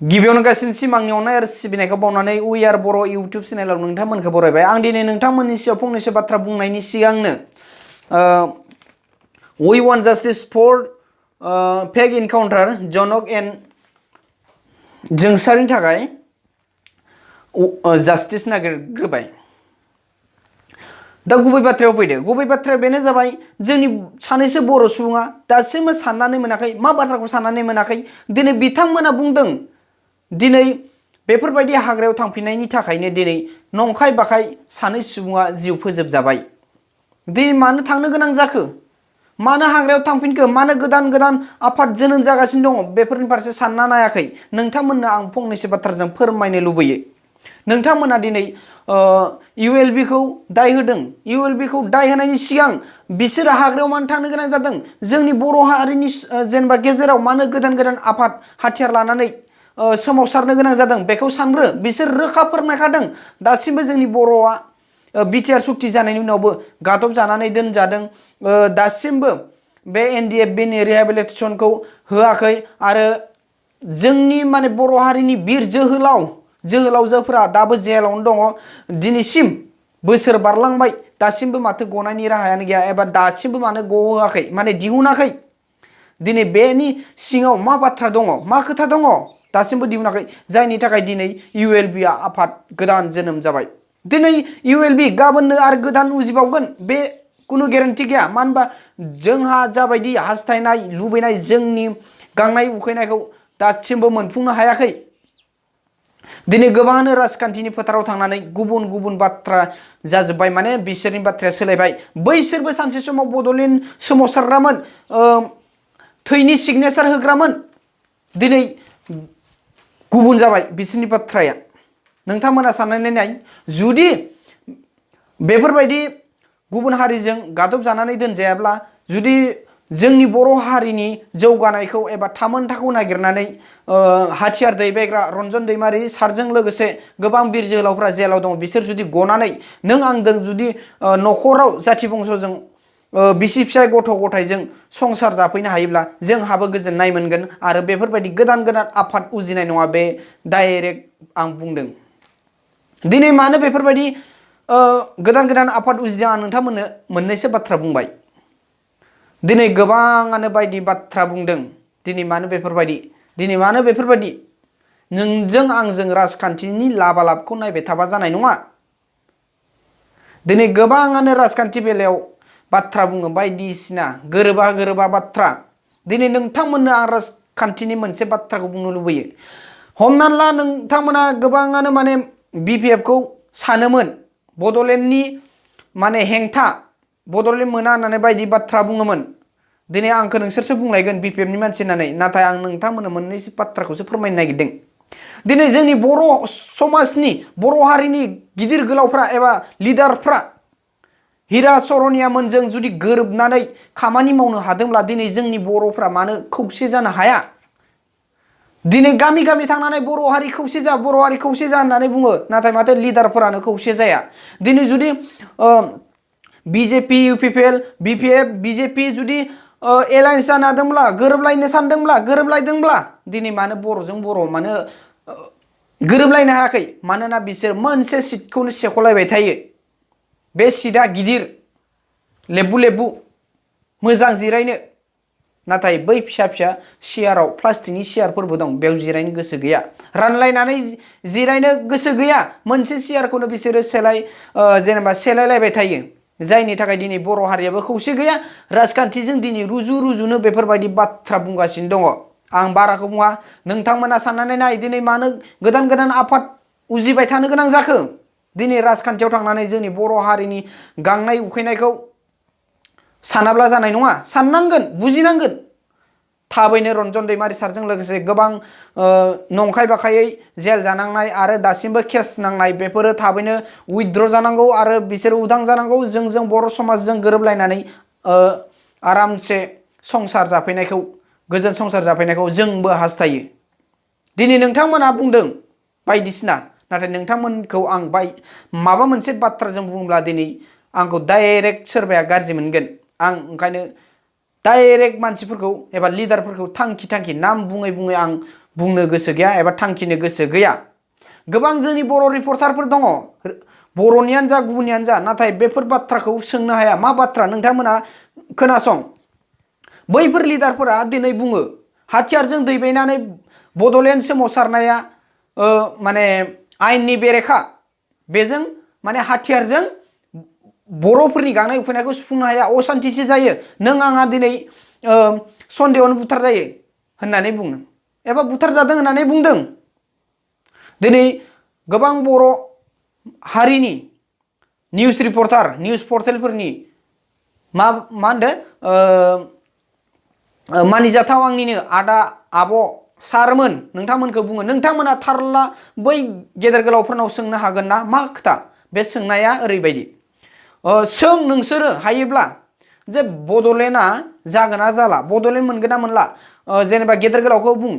गिबियावनो गासिनसिम आंनि अननाय आरो सिबिनायखौ बावनानै वी आर बर' इउटुब चेनेलाव नोंथांमोनखौ बरायबाय। आं दिनै नोंथांमोननि सिगाङाव फंनैसो बाथ्रा बुंनायनि सिगांनो we want justice for fake encounter Janak and जोंसारनि थाखाय जास्टिस नागिरग्रोबाय। दा गुबै बाथ्रायाव फैदो। गुबै बाथ्राया बेनो जाबाय जोंनि सानैसो बर' सुबुङा दासिमबो साननानै मोनाखै, मा बाथ्राखौ साननानै मोनाखै। दिनै बिथांमोना बुंदों दिनै बेफोरबायदि हाग्रायाव थांफिननायनि थाखायनो दिनै नंखाय बाखाय सानै सुबुङा जिउ फोजोबजाबाय। दिनै मानो थांनो गोनां जाखो? मानो हाग्रायाव थांफिनखो? मानो गोदान गोदान आफाद जोनोम जागासिनो दङ? बेफोरनि फारसे सानना नायाखै। नोंथांमोननो आं फंनैसो बाथ्राजों फोरमायनो लुबैयो। नोंथांमोना दिनै ULB खौ दाय होदों। ULB खौ दाय होनायनि सिगां बिसोरो हाग्रायाव मानो थांनो गोनां जादों? जोंनि बर' हारिनि जेनेबा गेजेराव मानो गोदान गोदान आफाद हाथियार लानानै सोमावसारनो गोनां जादों बेखौ सानग्रो। बिसोर रोखा फोरमायखादों दासिमबो जोंनि बर'आ बिटिआर सुक्ति जानायनि उनावबो गादब जानानै दोनजादों। दासिमबो बे NDFB नि रिहेबिलिटेसनखौ होआखै आरो जोंनि माने बर' हारिनि बिर जोहोलावजोफोरा दाबो जेलावनो दङ। दिनैसिम बोसोर बारलांबाय दासिमबो माथो गनायनि राहायानो गैया, एबा दासिमबो मानो गहोआखै, माने दिहुनाखै। दिनै बेनि सिङाव मा बाथ्रा दङ, मा खोथा दङ दासिमबो दिहुनाखै। जायनि थाखाय दिनै ULB आ आफाद गोदान जोनोम जाबाय। दिनै ULB गाबोननो आरो गोदान उजिबावगोन बे कुनु गेरेन्टि गैया। मानो होनबा जोंहा जाबायदि हास्थायनाय लुबैनाय जोंनि गांनाय उखैनायखौ दासिमबो मोनफुंनो हायाखै। दिनै गोबाङानो राजखान्थिनि फोथाराव थांनानै गुबुन गुबुन बाथ्रा जाजोब्बाय, माने बिसोरनि बाथ्राया सोलायबाय। बैसोरबो सानसे समाव बड'लेण्ड सोमावसारग्रामोन, थैनि सिगनेसार होग्रामोन। दिनै गुबुन जाबाय बिसोरनि बाथ्राया। नोंथांमोना साननानै नाय, जुदि बेफोरबायदि गुबुन हारिजों गादब जानानै दोनजायाब्ला, जुदि जोंनि बर' हारिनि जौगानायखौ एबा थामोनथाखौ नागिरनानै हाथियार दैबायग्रा रन्जन दैमारि सारजों लोगोसे गोबां बिर जोहोलावफ्रा जेलाव दङ, बिसोर जुदि गनानै नों आंजों जुदि न'खराव जाथि बंस'जों बिसि फिसाय गथ' गथायजों संसार जाफैनो हायोब्ला जोंहाबो गोजोननाय मोनगोन आरो बेफोरबायदि गोदान गोदान आफाद उजिनाय नङा। बे डाइरेक्ट आं बुंदों। दिनै मानो बेफोरबायदि गोदान गोदान आफाद उजिदों आं नोंथांमोननो मोननैसो बाथ्रा बुंबाय। दिनै गोबाङानो बायदि बाथ्रा बुंदों। दिनै मानो बेफोरबायदि नोंजों आंजों राजखान्थिनि लाबालाबखौ नायबाय थाबा जानाय नङा। दिनै गोबाङानो राजखान्थि बेलायाव बाथ्रा बुङो बायदिसिना गोरोबा बाथ्रा। दिनै नोंथांमोननो आं राजखान्थिनि मोनसे बाथ्राखौ बुंनो लुबैयो। हमनानै ला नोंथांमोना गोबाङानो माने BPF खौ सानोमोन बड'लेण्डनि माने हेंथा, बड'लेण्ड मोना होननानै बायदि बाथ्रा बुङोमोन। दिनै आंखौ नोंसोरसो बुंलायगोन BPF नि मानसि होननानै, नाथाय आं नोंथांमोननो मोननैसो बाथ्राखौसो फोरमायनो नागिरदों। दिनै जोंनि बर' समाजनि बर' हारिनि गिदिर गोलावफ्रा एबा लिडारफ्रा हिरा सरनिया मोनजों जुदि गोरोबनानै खामानि मावनो हादोंब्ला दिनै जोंनि बर'फ्रा मानो खौसे जानो हाया? दिनै गामि गामि थांनानै बर' हारि खौसे जा, बर' हारि खौसे जा होननानै बुङो, नाथाय माथो लिडारफोरानो खौसे जाया। दिनै जुदि BJP, UPPL, BPF, BJP जुदि एलायन्स जानो हादोंब्ला, गोरोबलायनो सानदोंब्ला, गोरोबलायदोंब्ला दिनै मानो बर'जों बर' मानो गोरोबलायनो हायाखै? मानोना बिसोर मोनसे सिटखौनो सेख'लायबाय थायो। बे सिटआ गिदिर, लेबु मोजां जिरायनो, नाथाय बै फिसा फिसा सियाराव प्लास्टिकनि सियारफोरबो दं, बेयाव जिरायनो गोसो गैया। रानलायनानै जिरायनो गोसो गैया। मोनसे सियारखौनो बिसोरो सेलायलायबाय थायो। जायनि थाखाय दिनै बर' हारियाबो खौसे गैया। राजखान्थिजों दिनै रुजुनो बेफोरबायदि बाथ्रा बुंगासिनो दङ। आं बाराखौ बुङा। नोंथांमोना साननानै नाय, दिनै मानो गोदान गोदान आफाद उजिबाय थानो गोनां जाखो? दिनै राजखान्थियाव थांनानै जोंनि बर' हारिनि गांनाय उखैनायखौ सानाब्ला जानाय नङा। साननांगोन, बुजिनांगोन। थाबैनो रन्जन दैमारि सारजों लोगोसे गोबां नंखाय बाखायै जेल जानांनाय आरो दासिमबो केस नांनाय, बेफोरो थाबैनो उइथद्र जानांगौ आरो बिसोरो उदां जानांगौ। जों बर' समाजजों गोरोबलायनानै आरामसे संसार जाफैनायखौ, गोजोन संसार जाफैनायखौ जोंबो हास्थायो। दिनै नोंथांमोना बुंदों बायदिसिना, नाथाय नोंथांमोनखौ आं माबा मोनसे बाथ्राजों बुङोब्ला दिनै आंखौ डाइरेक्ट सोरबाया गाज्रि मोनगोन। आं ओंखायनो डाइरेक्ट मानसिफोरखौ एबा लिडारफोरखौ थांखि नाम बुङै आं बुंनो गोसो गैया एबा थांखिनो गोसो गैया। गोबां जोंनि बर' रिपर्टारफोर दङ, बर'नियानो जा गुबुननियानो जा, नाथाय बेफोर बाथ्राखौ सोंनो हाया। मा बाथ्रा नोंथांमोना खोनासं। बैफोर लिडारफोरा दिनै बुङो हाथियारजों दैबायनानै बड'लेण्ड सोमावसारनाया माने आयेननि बेरेखा, बेजों माने हाथियारजों बर'फोरनि गांनाय उखैनायखौ सुफुंनो हाया, असान्थिसो जायो, नों आंहा दिनै सन्देहआवनो बुथार जायो होननानै बुङो एबा बुथार जादों होननानै बुंदों। दिनै गोबां बर' हारिनि निउस रिपर्टार, निउस पर्टेलफोरनि मा होनदों मानिजाथाव आंनिनो आदा, आब', सारमोन नोंथांमोनखौ बुङो, नोंथांमोना थारला बै गेदेर गोलावफोरनाव सोंनो हागोन ना मा खोथा? बे सोंनाया ओरैबायदि, सों नोंसोरो हायोब्ला जे बड'लेण्डआ जागोन ना जाला, बड'लेण्ड मोनगोन ना मोनला, जेनेबा गेदेर गोलावखौ बुं,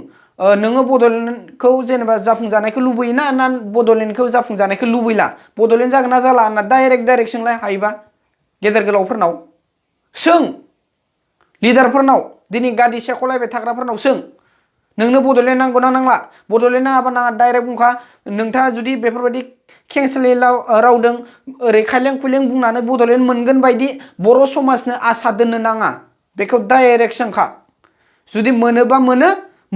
नोङो बड'लेण्डखौ जेनेबा जाफुंजानायखौ लुबैयोना ना बड'लेण्डखौ जाफुंजानायखौ लुबैला, बड'लेण्ड जागोन ना जाला होनना डाइरेक्ट सोंलाय हायोबा गेदेर गोलावफोरनाव सों, लिडारफोरनाव, दिनै गादि सेख'लायबाय थाग्राफोरनाव सों, नोंनो बड'लेण्ड नांगौ ना नांला, बड'लेण्ड नाङाबा नाङा डाइरेक्ट बुंखा। नोंथाङा जुदि बेफोरबायदि खेंस्लाय रावदों ओरै खायलें खुइलें बुंनानै बड'लेण्ड मोनगोन बायदि बर' समाजनो आसा दोननो नाङा, बेखौ डाइरेक्ट सोंखा। जुदि मोनोबा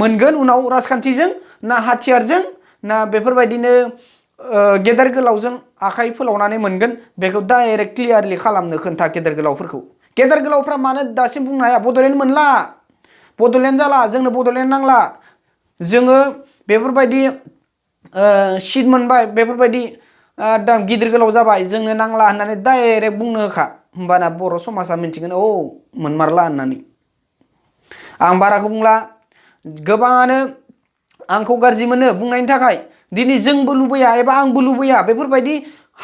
मोनगोन उनाव राजखान्थिजों ना हाथियारजों ना बेफोरबायदिनो गेदेर गोलावजों आखाइ फोलावनानै मोनगोन, बेखौ डाइरेक्ट क्लियारलि खालामनो खोन्था गेदेर गोलावफोरखौ। गेदेर गोलावफ्रा मानो दासिम बुंनो हाया बड'लेण्ड मोनला, बड'लेण्ड जाला, जोंनो बड'लेण्ड नांला, जोङो बेफोरबायदि सिट मोनबाय, बेफोरबायदि गिदिर गोलाव जाबाय, जोंनो नांला होननानै डाइरेक्ट बुंनो होखा, होमबाना बर' समाजा मिन्थिगोन औ मोनमारला होननानै। आं बाराखौ बुंला, गोबाङानो आंखौ गाज्रि मोनो बुंनायनि थाखाय। दिनै जोंबो लुबैया एबा आंबो लुबैया बेफोरबायदि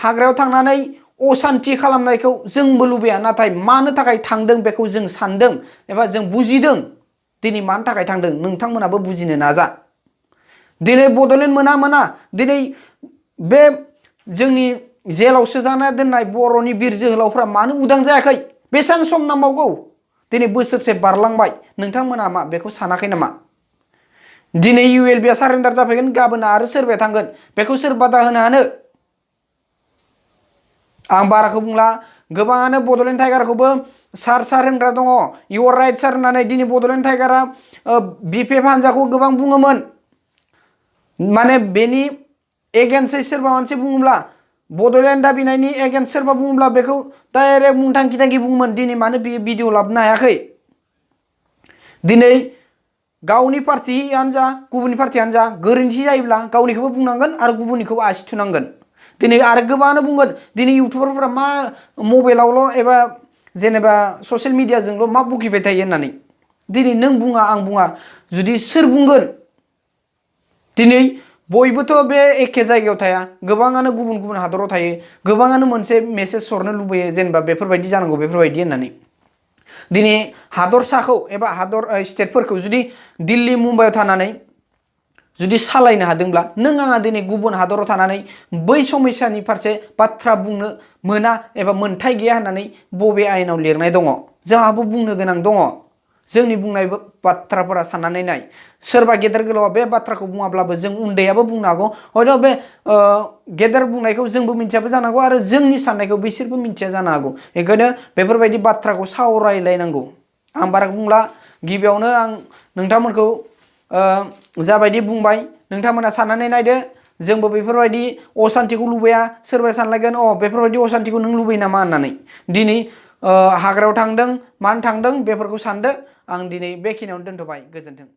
हाग्रायाव थांनानै असान्थि खालामनायखौ जोंबो लुबैया, नाथाय मानो थाखाय थांदों बेखौ जों सानदों एबा जों बुजिदों। दिनै मानो थाखाय थांदों नोंथांमोनाबो बुजिनो नाजा। दिनै बड'लेण्ड मोना, दिनै बे जोंनि जेलाव सोजाना दोननाय बर'नि बिर जोहोलावफ्रा मानो उदां जायाखै? बेसेबां सम नांबावगौ? दिनै बोसोरसे बारलांबाय, नोंथांमोना मा बेखौ सानाखै नामा? दिनै ULB आ सारेन्डार जाफैगोन, गाबोन आरो सोरबाया थांगोन, बेखौ सोर बादा होनो हानो? आं बाराखौ बुंला, गोबाङानो बड'लेण्ड टाइगारखौबो सार होनग्रा दङ, इउर राइट सार होननानै। दिनै बड'लेण्ड टाइगारा BPF हान्जाखौ गोबां बुङोमोन, माने बेनि एगेन्स्टै सोरबा मानसि बुङोब्ला, बड'लेण्ड दाबिनायनि एगेन्स्ट सोरबा बुङोब्ला बेखौ डाइरेक्ट मुंथांखि थांखि बुङोमोन। दिनै मानो बे भिडिअ लाबोनो हायाखै? दिनै गावनि पार्टियानो जा गुबुननि पार्टियानो जा गोरोन्थि जायोब्ला गावनिखौबो बुंनांगोन आरो गुबुननिखौबो आसि थुनांगोन। दिनै आरो गोबाङानो बुंगोन दिनै इउटुबारफोरा मा मबाइलावल' एबा जेनेबा ससियेल मिडियाजोंल' मा बुगिबाय थायो होननानै। दिनै नों बुङा आं बुङा, जुदि सोर बुंगोन? दिनै बयबोथ' बे एखे जायगायाव थाया, गोबाङानो गुबुन गुबुन हादराव थायो, गोबाङानो मोनसे मेसेज हरनो लुबैयो जेनेबा बेफोरबायदि जानांगौ बेफोरबायदि होननानै। दिनै हादरसाखौ एबा स्टेटफोरखौ जुदि दिल्ली मुम्बाइआव थानानै जुदि सालायनो हादोंब्ला, नों आंहा दिनै गुबुन हादराव थानानै बै समस्यानि फारसे बाथ्रा बुंनो मोना एबा मोन्थाय गैया होननानै बबे आयेनाव लिरनाय दङ? जोंहाबो बुंनो गोनां दङ। जोंनि बुंनाय बाथ्राफोरा साननानै नाय, सोरबा गेदेर गोलावा बे बाथ्राखौ बुङाब्लाबो जों उन्दैयाबो बुंनो हागौ, हयथ' बे गेदेर बुंनायखौ जोंबो मिथियाबो जानो हागौ आरो जोंनि साननायखौ बिसोरबो मिथिया जानो हागौ। बेखायनो बेफोरबायदि बाथ्राखौ सावरायलायनांगौ। आं बारा बुंला, गिबियावनो आं नोंथांमोनखौ जाबायदि बुंबाय, नोंथांमोना साननानै नायदो। जोंबो बेफोरबायदि असान्थिखौ लुबैया। सोरबाया सानलायगोन बेफोरबायदि असान्थिखौ नों लुबैयो नामा होननानै। दिनै हाग्रायाव थांदों, मानो थांदों बेफोरखौ सानदो। आं दिनै बेखिनियावनो दोनथ'बाय, गोजोन्थों।